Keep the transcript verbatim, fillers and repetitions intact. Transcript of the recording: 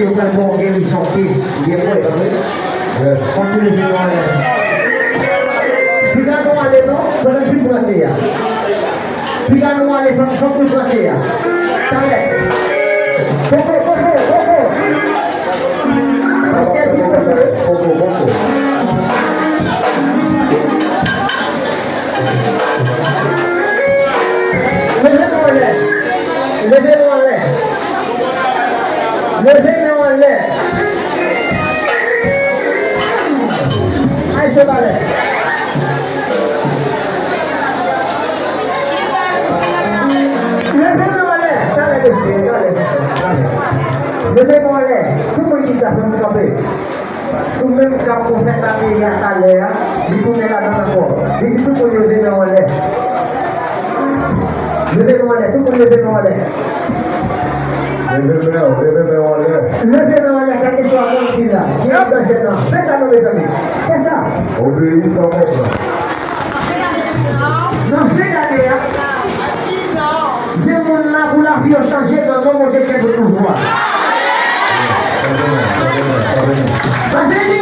Yo pral ba w gerizon ke, gen mwen, pa vre? Fòk nou leve nou anlè. Piga nou ale non, pandan nou pran tè a. Piga nou ale, fòk, fòk nou pran tè a. Talè. Poko, poko, poko. Poko, poko. Leve nou anlè. Leve nou anlè. Leve men w anlè. Ay, se balè. Leve men w anlè. Talè, mesye, talè, talè. Leve men w anlè. Tout moun ki la, fè m kanpe. Ou menm k ap konfèt ateri a talè a, li tounen ladan ankò. Li di tout moun leve men w anlè. Leve men w anlè, tout moun leve men w anlè. Leve men w, leve men w anlè. Leve men w anlè, kèlkeswa moun ki la. Ki an danje nan. Fè sa non, mezanmi. Fè sa. Obeyi san konprann. Nan fen ane a, gen moun la pou lavi yo chanje nan non Bondye ki gen tout pouvwa. Pase di